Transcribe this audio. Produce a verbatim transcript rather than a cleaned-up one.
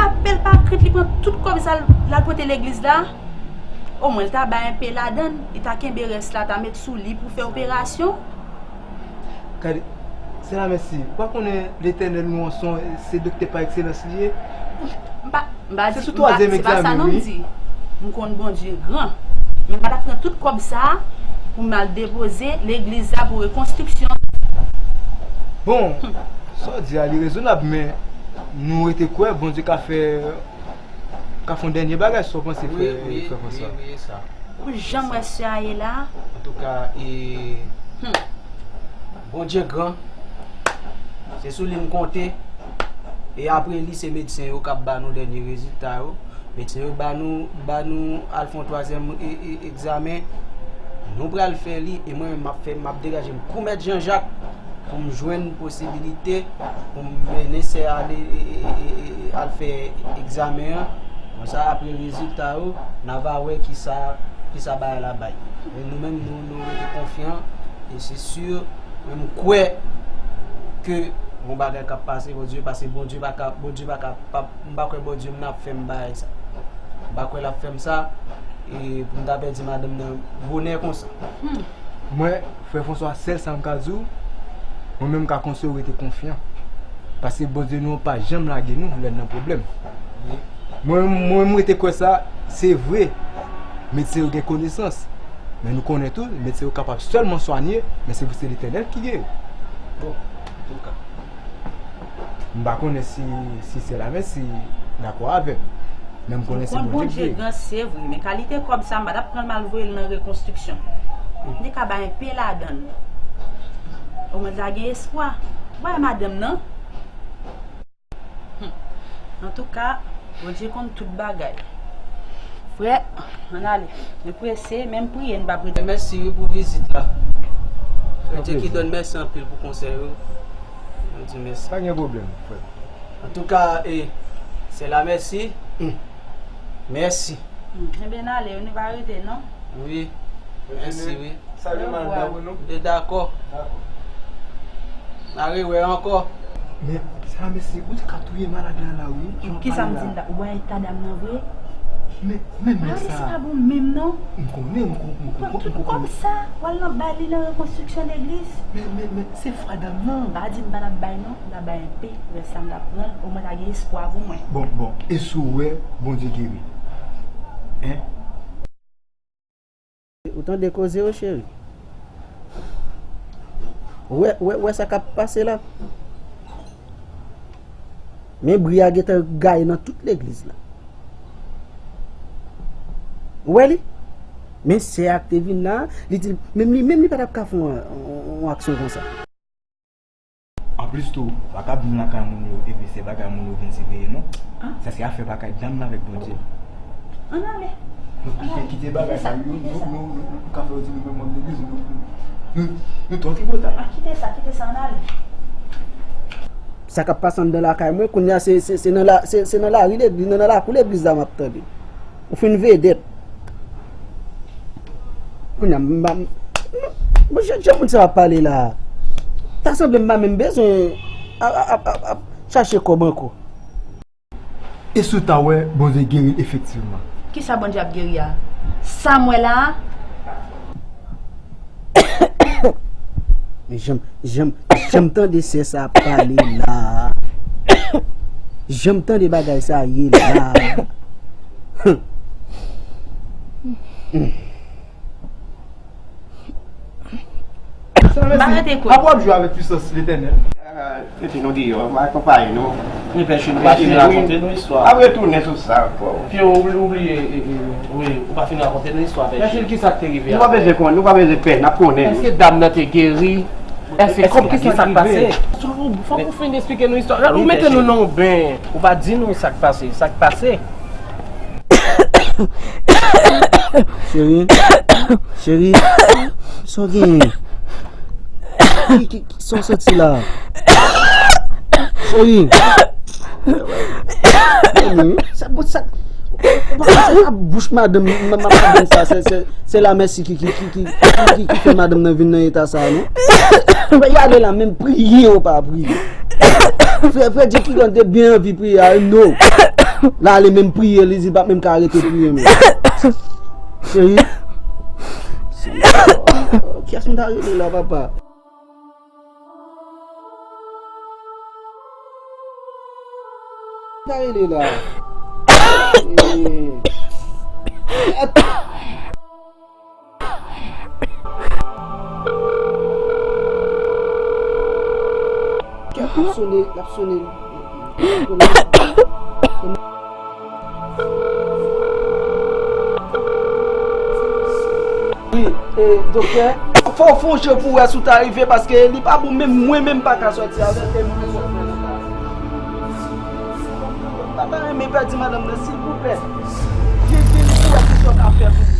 Apèl pa krit, li pran tout kòb sa l al pote legliz la. Omwen, l ta bay enpe ladan l, li ta kenbe rès la, ta met sou li pou fè operasyon. Gade, Sè Lamèsi, ou pa konnen Letènèl nou an se, se doktè pa ekselans li ye? M pa, m pa di, m pa, se pa sa non m di. M konn Bondye gran. Men m pa t ap pran tout kòb sa a pou m al depoze legliz la pou rekonstriksyon. Bon, sa w di a, li rezonab, men nou rete kwè Bondye ka fè, ka fè yon dènye bagay, sa w panse, frè, frè Franswa? Wi, wi, wi, sa. Ou janm wè sè a ye la? Antouka, e, Bondye gran. Se sou li m konte. E apre li, se medsen yo k ap ba nou dènye rezilta yo. Medsen yo ba nou, ba nou al fè yon twazyèm, e, e, egzamen. Nou pral fè li, e mwen menm m ap fè, m ap degaje m kou Mèt Jan Jak pou m jwenn posibilite pou m mennen sè a ale, e, e, e, e, al fè egzamen an. Konsa, apre rezilta yo, n a va wè kisa, kisa bagay la bay. Men nou menm, nou, nou rete konfyan, e se si, mwen m kwè ke yon bagay k ap pase, Bondye, paske Bondye pa ka, Bondye pa ka, pa, m pa kwè Bondye m nan ap fè m bagay sa. M pa kwè l ap fè m sa, e pou m ta pèdi madanm nan bonè konsa. Hmm. Mwen, frè Franswa, sèl sa m ka di w, mwen menm m ka konseye w rete konfyan. Paske Bondye nou an pa janm lage nou lè n nan pwoblèm. Wi. Mwen, mwen, mwen rete kwè sa, se vre. Medsen yo gen konesans. Men nou konnen tou, medsen yo kapab sèlman swanye, men se, se Letènèl ki geri. Bon, antouka. M pa konnen si, si sè Lamèsi dakò avè m. Men m konnen se Bondye ki geri. M konn Bondye gran, se vre, men kalite kòb sa, m pa t ap pran l m al voye l nan rekonstriksyon. M te ka bay enpe ladan l. Omwen, m ta gen espwa. Bay madanm nan. Hmm. Antouka, Bondye konn tout bagay. Frè, ann ale. Nou prese, men m priye, n p ap rete. Mèsi wi pou vizit la. Frè Dye ki donn, mèsi anpil pou konsèy ou. Nou di mèsi. Pa gen pwoblèm, frè. Antouka, e, sè Lamèsi. Hmm. Mèsi. Hmm. Enben, n ale, nou pa rete, non? Wi. Mèsi, wi. Salye madanm ou, non? Li dakò. Dakò. N a rewè ankò. Men, sè Lamèsi, ou te ka touye malad la, la, wi. Kisa m di m ta, ou wè eta dam nan vre? Men, men, men sa. Malad se pa bon menm, non. M konnen, m kon-, m kon-, m konprann. Pran tout kòb sa, w al nan bay li nan rekonstriksyon legliz. Men, men, men, se fwa dam nan. M pa di m pa t ap bay, non. M ta bay enpe, rès la m ta pran l, omwen ta gen espwa pou mwen. Bon, bon, e si w wè Bondye geri? Hein? Ou tande koze yo, cheri? Ou wè, wè, wè sa k ap pase la? Men bri a gentan gaye nan tout legliz la. Ou wè li? Men sè a k te vin la, li di, menm li, menm li pa t ap ka fè yon, yon, yon aksyon konsa. Anplis tou, pa ka vin lakay moun yo epi se bagay moun yo vin siveye non. Ah. Sa se afè bagay dam nan avèk Bondye. Ann ale. Donk kite, kite bagay sa yo, nou, nou, nou, nou ka fè yo di nou menm manm legliz, nou, nou, nou, nou twò tripotay. Ah, kite sa, kite sa, ann ale. Sa k ap pase anndan lakay mwen, kounye a se, se, se nan la, se, se nan lari legliz, nan, nan lakou legliz la m ap tande. Ou fin vedèt. Kounye a, m, m, m, bon, jan, jan moun sa ap pale la. Ta sanble m pa menm bezwen ap, ap, ap, ap, ap chache kòb ankò. E si w ta wè Bondye geri l efektivman? Kisa Bondye ap geri a? Sa m wè la a? Men jan m, jan m, jan m tande sè sa ap pale la. Jan m tande bagay sa ye la. Sa vle di, ap w ap jwe avèk pwisans Letènèl. Mete nou deyò, m akonpaye nou. Wi, Pè Chil, ou pa fin rakonte nou istwa. N ap retounen sou sa ankò. Pye, ou bli-, ou bliye, e, e, wi, ou pa fin rakonte nou istwa, Pè Chil. Pè Chil, kisa k te rive a? Nou pa bezwen konnen, nou pa bezwen pè, n ap konnen. Èske dam nan te geri? Èske kòb, kisa k pase? Fòk ou fin esplike nou istwa. Ou mete nou nan yon ben. Ou pa di nou sa k pase, sa k pase. Cheri, cheri, sa w genyen? Ki, ki, ki, sa w santi la? Cheri. Sa, sa, sa, bouch madanm, ma, ma, madanm sa, se, se, se Lamèsi ki, ki, ki, ki, ki, ki fè madanm nan vin nan eta sa, non? Fè y ale la, menm priye ou pa priye. Frè, frè Dye ki grann te byen anvi priye a, non. L ale menm priye, li di l p ap menm ka rete priye menm. Cheri. Kiyès m ta rele la, papa? M ta rele la. Eh. Kèt, l ap sone, l ap sone. Wi, e, doktè, fò w fè yon je pou w wè si w ta rive, paske li pa bon, menm mwen menm m pa ka sòti avè l, e mwen menm m pa ta renmen pèdi madanm nan, silvouplè. Gen, gen li pou w wè kisa w ka fè pou li.